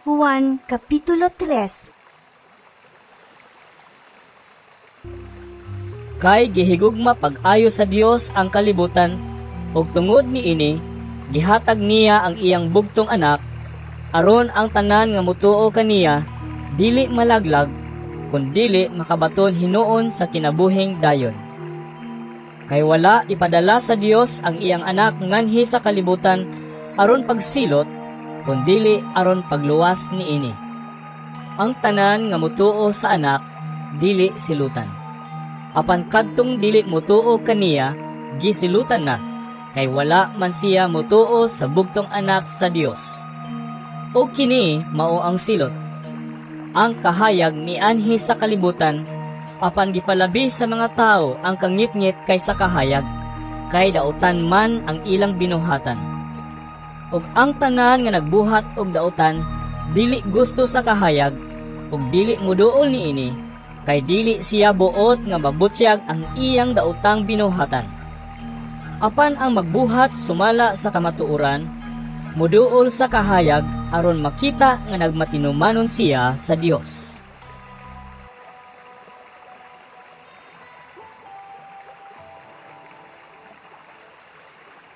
Juan Kapitulo 3. Kay gihigugma pag-ayo sa Dios ang kalibutan, ug tungod niini gihatag niya ang iyang bugtong Anak, aron ang tanan nga motuo kaniya dili malaglag, kun dili makabaton hinuon sa kinabuhing dayon. Kay wala ipadala sa Dios ang iyang Anak nganhi sa kalibutan aron pagsilot, kun dili aron pagluwas niini. Ang tanan nga motuo sa Anak dili silutan. Apan kadtong dili motuo kaniya gisilutan na, kay wala man siya motuo sa bugtong Anak sa Dios. O kini mao ang silot. Ang kahayag mianhi sa kalibutan, apan gipalabi sa mga tawo ang kangitngit kaysa kahayag, kay dautan man ang ilang binuhatan. Ug ang tanan nga nagbuhat og dautan dili gusto sa kahayag ug dili moduol niini, kay dili siya buot nga mabutyag ang iyang daotang binuhatan. Apan ang magbuhat sumala sa kamatuoran, moduol sa kahayag aron makita nga nagmatinumanon siya sa Dios.